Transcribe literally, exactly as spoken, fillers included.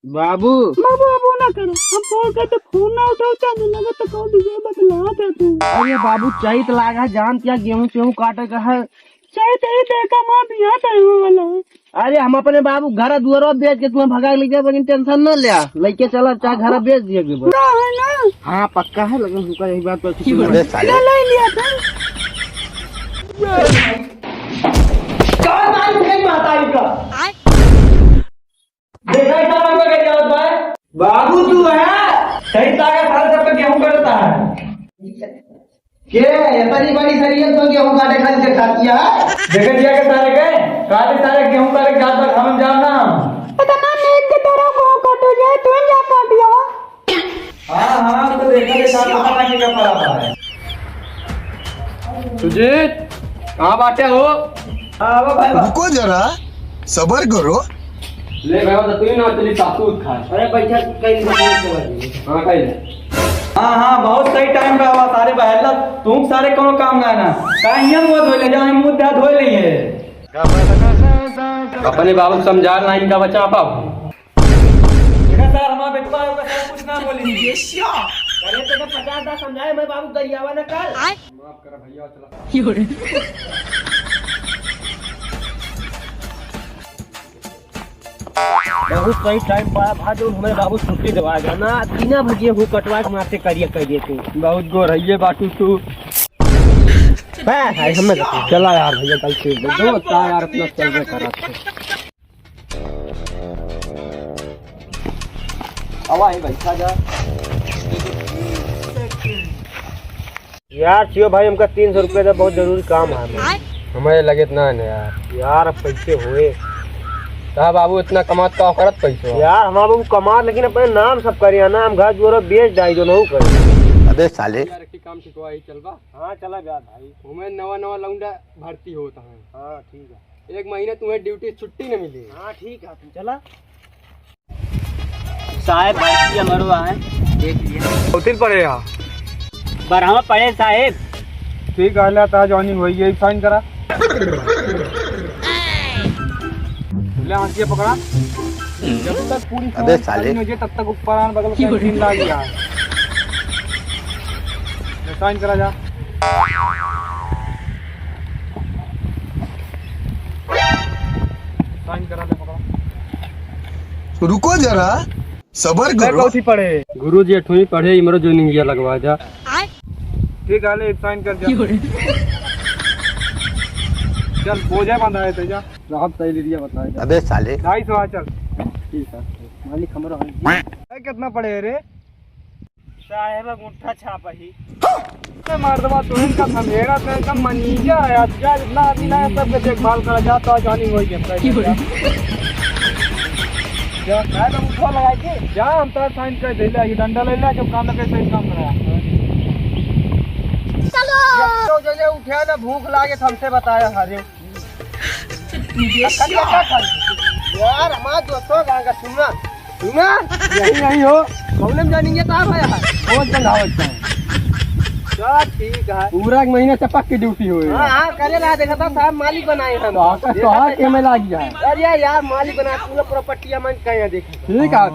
बाबू। बाबू, अब ना करो। हम फोन करते, फोन ना उठाओ, चाहे लगे तो कौन दीजिए, बतला दे तू। अरे बाबू, चैत लागा, जान क्या गेहूं सेहूं काटे का है। चैत ही देखा, माँ बिया तो वाला है। अरे हम अपने बाबू घर दुआरो बेच के तुम्हें भगा ले जाए, लेकिन tension न ले। लेके चला, चाहे घर बेच दिए के बस। ना है ना। हाँ, पक्का है, लेकिन उनका यही बात पर अबे साले। ले, ले लिया था। कौन मारी तेरी महतारी का? देखा ही सारा का क्या होता है? बाबू तू है? सही ताकत हर सब पे गेहूं करता है। के? इतनी बड़ी सरियत तो गेहूं काटे खाली देखाती है? देखे दिया के सारे के? काटे सारे गेहूं काटे जात तक हम जाना। पता ना नेक के तरह को काटो जाए, तू ही जा काट दिया। हाँ, हाँ, तो देखा, देखा, पता ना क्या पड़ा पड़ा है। सुजीत, कहाँ बाटे हो? हाँ, आवा भाई, आवा। रुको जरा, सबर करो। ले भाई, तो तू ही ना चली सासू खा। अरे, बैठा, कहीं नहीं, कहीं नहीं। हाँ, कहीं नहीं। हाँ, हाँ, बहुत सही टाइम पे आवा, सारे बहला, तू सारे कोनो काम ना ना। कहीं हम वो धोए ले, जहाँ हम मुद्दा धोए लेंगे। अपने बाबू समझा ना, इनका बचा पाओ। देखा सर, हमारा बेटवा है, ओकर सर कुछ ना बोली। अरे तो जब पचास बार समझाए, मैं बाबू गरियावा ना कल। माफ करा भैया, चला। बहुत सही टाइम पा, भाई, जो हमारे बाबू छुट्टी दवा जाना, तीना भजिए हूँ कटवा के मारते करिए कह देते। बहुत गोर है ये बाटू तू। बा, भाई, हमें चला यार भैया, गलती हो गई। दोस्त आ यार, अपना चलबे करा थे। आवा, ये बैठा जा। यार, चियो भाई, हमका तीन सौ रुपया दे, बहुत जरूरी काम है हमें। हमें लगे इतना है ना यार। यार, अब कैसे हुए? कहा बाबू, इतना कमात का करत पैसो? यार, हमारा बाबू कमात, लेकिन अपने नाम सब करिया ना, हम घर जोरो बेच डाई, जो नहीं करे। अबे साले। यार, एक काम ठीक हुआ, ही चलबा? हाँ, चला जा भाई। हमें नवा नवा लौंडा भर्ती होता है। हाँ, ठीक है। एक महीना तुम्हें ड्यूटी छुट्टी न मिली। हाँ, ठीक है, तुम चला। साहेब, भर्ती हमरो है, देख लिया। कौथिन पढ़े हा? बारहवाँ पढ़े साहेब। ठीक है, ले, ता ज्वाइनिंग हुई है, साइन करा। ले, हाथिया पकड़ा। जब तक पूरी अबे साले। नहीं हो जाए, तब तक ऊपर आन, बगल का तीन लाग गया। ले, साइन करा जा। साइन करा दे, पकड़ा। रुको जरा, सबर करो। कौथी पढ़े? गुरुजी, अठवीं पढ़े, इमरो ज्वाइनिंग लगवा जा। ठीक है, ले, साइन कर जा। चल, बोझा बंधा है तेजा। राहत सही ले लिया, बताए जा। अबे साले। ढाई सौ आ, चल। ठीक है, मालिक हमरो है। ए, कितना पढ़े रे? साहेब अंगूठा छाप ही। ए, मर्दवा, तू इनका समझेगा तो एकदम मनीजा है। आज क्या इतना आदमी ना है, सबके देखभाल करा जा, तो आज आनी वही है। जा, मैं तो उठा लगा के। जा, हम तो साइन कर दे ले, ये डंडा ले ले, जब काम लगे, सही काम करा। चलो। जब तो जने उठे ना, भूख लागे, तो हमसे बताया, हरे। ये क्या कर? यार, हमारा दोस्तों का, का सुनना, सुनना। यही, यही हो। कौन में जानेंगे, कहाँ भाई है? बहुत जल्द आवत है। चल, ठीक है। पूरा एक महीना चपक के ड्यूटी होए। हाँ, हाँ, करे रहा, देखा था, साहब मालिक बनाए हम। तो आपका देखा तो था। के में लाग गया। अरे यार, मालिक बनाए, पूरा प्रॉपर्टी हम कहे हैं, देखा। ठीक है।